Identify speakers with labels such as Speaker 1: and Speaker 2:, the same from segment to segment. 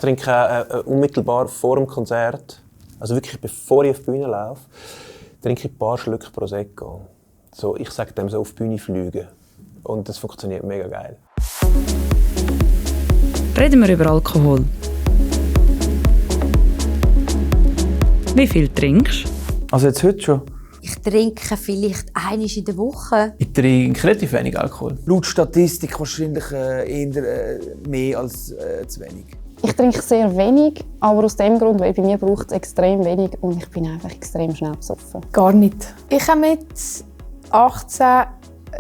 Speaker 1: trinke unmittelbar vor dem Konzert, also wirklich bevor ich auf die Bühne laufe, trinke ich ein paar Schlücke Prosecco. So, ich sage dem so auf die Bühne fliegen. Und das funktioniert mega geil.
Speaker 2: Reden wir über Alkohol. Wie viel trinkst du?
Speaker 3: Also jetzt heute schon?
Speaker 4: Ich trinke vielleicht einmal in der Woche.
Speaker 3: Ich trinke relativ wenig Alkohol. Laut Statistik wahrscheinlich eher mehr als zu wenig.
Speaker 5: Ich trinke sehr wenig, aber aus dem Grund, weil bei mir braucht es extrem wenig und ich bin einfach extrem schnell besoffen.
Speaker 6: Gar nicht. Ich habe mit 18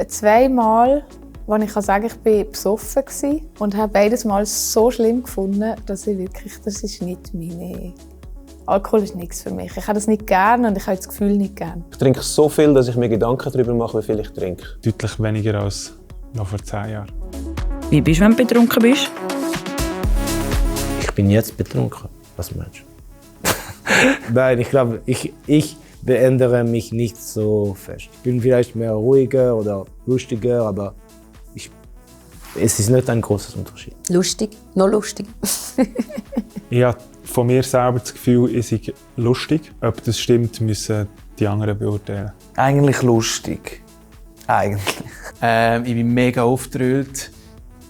Speaker 6: zweimal, wo ich sagen kann, ich bin besoffen war und habe beides Mal so schlimm gefunden, dass ich wirklich, das ist nicht meine... Alkohol ist nichts für mich. Ich habe das nicht gerne und ich habe das Gefühl nicht gerne.
Speaker 1: Ich trinke so viel, dass ich mir Gedanken darüber mache, wie viel ich trinke.
Speaker 7: Deutlich weniger als noch vor 10 Jahren.
Speaker 2: Wie bist du, wenn du betrunken bist?
Speaker 8: Ich bin jetzt betrunken. Was meinst du? Nein, ich glaube, ich verändere mich nicht so fest. Ich bin vielleicht mehr ruhiger oder lustiger, aber es ist nicht ein großer Unterschied.
Speaker 4: Lustig, noch lustig.
Speaker 7: Ich habe von mir selber das Gefühl, ich sei lustig. Ob das stimmt, müssen die anderen beurteilen.
Speaker 3: Eigentlich lustig. Eigentlich. Ich bin mega aufgedrüllt.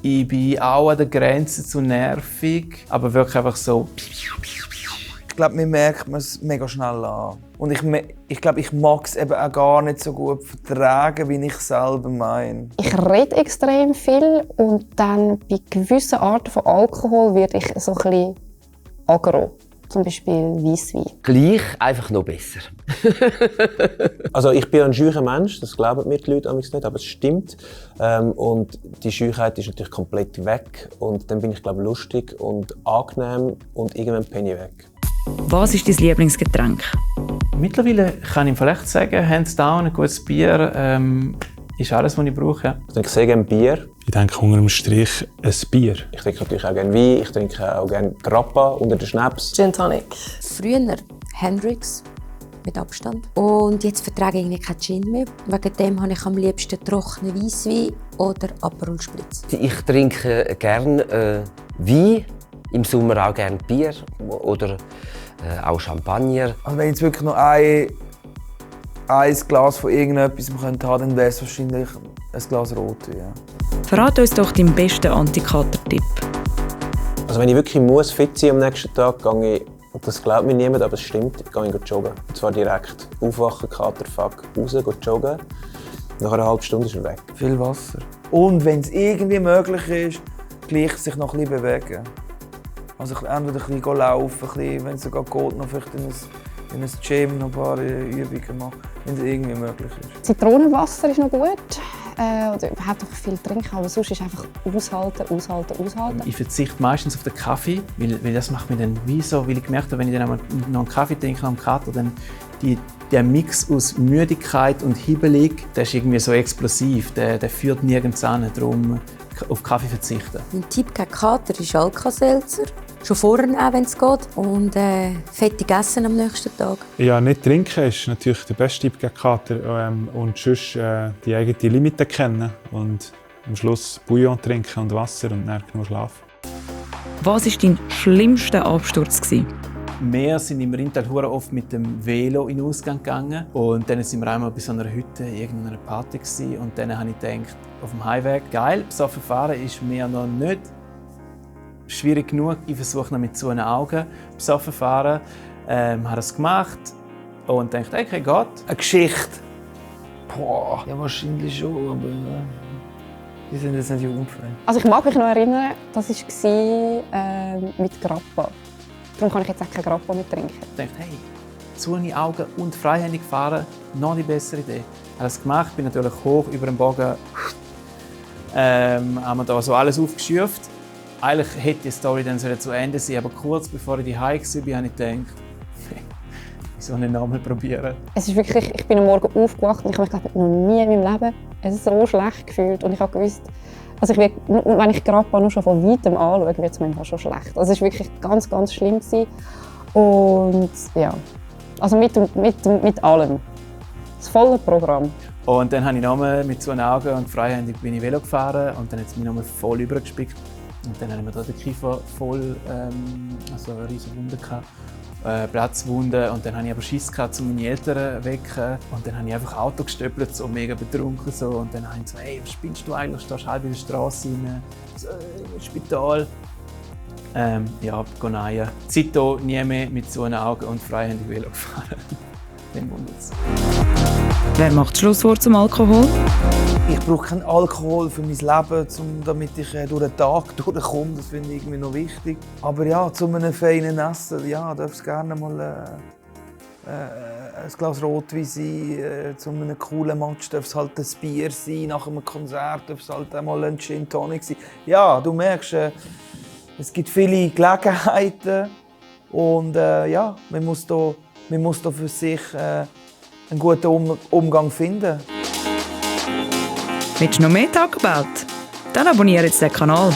Speaker 3: Ich bin auch an der Grenze zu nervig, aber wirklich einfach so. Ich glaube, mir merkt man es mega schnell an. Und ich glaube, ich mag es eben auch gar nicht so gut vertragen, wie ich selber meine.
Speaker 5: Ich rede extrem viel und dann bei gewissen Arten von Alkohol werde ich so ein bisschen aggro. Zum Beispiel Weisswein.
Speaker 8: Gleich, einfach noch besser.
Speaker 1: Also ich bin ein scheuer Mensch, das glauben mir die Leute nicht, aber es stimmt. Und die Scheuheit ist natürlich komplett weg. Und dann bin ich, glaube ich, lustig und angenehm und irgendwann bin ich weg.
Speaker 2: Was ist dein Lieblingsgetränk?
Speaker 3: Mittlerweile kann ich vielleicht sagen, hands down, ein gutes Bier ist alles, was ich brauche.
Speaker 1: Ich trinke sehr gerne Bier.
Speaker 7: Ich denke unter dem Strich ein Bier.
Speaker 1: Ich trinke natürlich auch gerne Wein, ich trinke auch gerne Grappa unter den Schnaps.
Speaker 6: Gin Tonic.
Speaker 4: Früher Hendrix, mit Abstand. Und jetzt vertrage ich irgendwie keinen Gin mehr. Wegen dem habe ich am liebsten trockenen Weisswein oder Aperol Spritz.
Speaker 8: Ich trinke gerne Wein, im Sommer auch gerne Bier oder auch Champagner.
Speaker 3: Also wenn ich jetzt wirklich noch ein Glas von irgendetwas haben könnte, dann wäre es wahrscheinlich ein Glas Rotwein. Ja.
Speaker 2: Verrat uns doch deinen besten Antikater-Tipp.
Speaker 1: Also wenn ich wirklich muss fit sein am nächsten Tag, gehe ich, und das glaubt mir niemand, aber es stimmt, gehe ich joggen. Und zwar direkt aufwachen, Katerfuck, raus, joggen. Nach einer halben Stunde ist er weg.
Speaker 3: Viel Wasser. Und wenn es irgendwie möglich ist, gleich sich noch ein bisschen bewegen. Also entweder ein bisschen laufen, wenn es sogar geht, noch vielleicht in ein Gym noch ein paar Übungen machen, wenn es irgendwie möglich ist.
Speaker 5: Zitronenwasser ist noch gut. Oder überhaupt einfach viel trinken, aber sonst ist einfach aushalten.
Speaker 3: Ich verzichte meistens auf den Kaffee, weil das macht mir dann wie so, weil ich gemerkt habe, wenn ich dann einmal noch einen Kaffee trinke am Kater, dann der Mix aus Müdigkeit und hibbelig, der ist irgendwie so explosiv, der führt nirgends hin, darum auf Kaffee verzichten.
Speaker 4: Mein Tipp gegen Kater ist Alka-Seltzer. Schon vorher auch, wenn es geht. Und fettig essen am nächsten Tag.
Speaker 7: Ja, nicht trinken ist natürlich der beste Tipp gegen Kater. Und sonst die eigenen Limiten kennen. Und am Schluss Bouillon trinken und Wasser und dann genug schlafen.
Speaker 2: Was war dein schlimmster Absturz?
Speaker 3: Wir sind im Rintal oft mit dem Velo in den Ausgang gegangen. Und dann sind wir einmal bei so einer Hütte, irgendeiner Party gewesen. Und dann habe ich gedacht, auf dem Highway, geil, besoffen fahren ist mir noch nicht schwierig genug. Ich versuche noch mit so einem Auge besoffen fahren. Habe das gemacht und dachte, okay, geht. Eine Geschichte. Boah, ja, wahrscheinlich schon, aber die sind jetzt nicht jugendfrei.
Speaker 5: Also ich mag mich noch erinnern, das war mit Grappa. Darum kann ich jetzt auch kein Grappa mehr trinken.
Speaker 3: Ich dachte, hey, zu in die Augen und freihändig fahren, noch die bessere Idee. Ich habe das gemacht, bin natürlich hoch über den Bogen. Haben wir da so alles aufgeschürft. Eigentlich hätte die Story dann zu Ende sein, aber kurz bevor ich die Hause war, habe ich gedacht, wieso nicht nochmal probieren?
Speaker 5: Es ist wirklich, ich bin am Morgen aufgewacht und ich habe mich noch nie in meinem Leben so schlecht gefühlt. Und ich habe gewusst, also wenn ich Grappa nur schon von weitem anschaue, wird es mir schon schlecht. Also es war wirklich ganz, ganz schlimm gewesen. Und ja, also mit allem. Das volle Programm.
Speaker 3: Und dann habe ich nochmal mit so einem Auge und freihändig bin ich Velo gefahren und dann hat es mich nochmal voll übergespickt. Und dann hatte ich mir da den Kiefer voll, also eine riesige Wunde gehabt. Platzwunde, und dann hatte ich aber Schiss gehabt, um meine Eltern zu wecken. Und dann habe ich einfach Auto gestöppelt, so mega betrunken. So. Und dann habe ich so, hey, was spinnst du eigentlich? Du stehst halb in der Straße rein, so, ins Spital. Ja, gehe seitdem nie mehr mit so einem Auge und freihändig Velo gefahren. Den wundert's.
Speaker 2: Wer macht das Schlusswort zum Alkohol?
Speaker 9: Ich brauche keinen Alkohol für mein Leben, damit ich durch den Tag durchkomme. Das finde ich irgendwie noch wichtig. Aber ja, zu einem feinen Essen, ja, darf es gerne mal ein Glas Rotwein sein. Zu einem coolen Match darf es halt ein Bier sein. Nach einem Konzert darf es halt einmal ein Gin Tonic sein. Ja, du merkst, es gibt viele Gelegenheiten. Und ja, man muss da für sich einen guten Umgang finden.
Speaker 2: Willst du noch mehr Taco Welt? Dann abonniere jetzt den Kanal.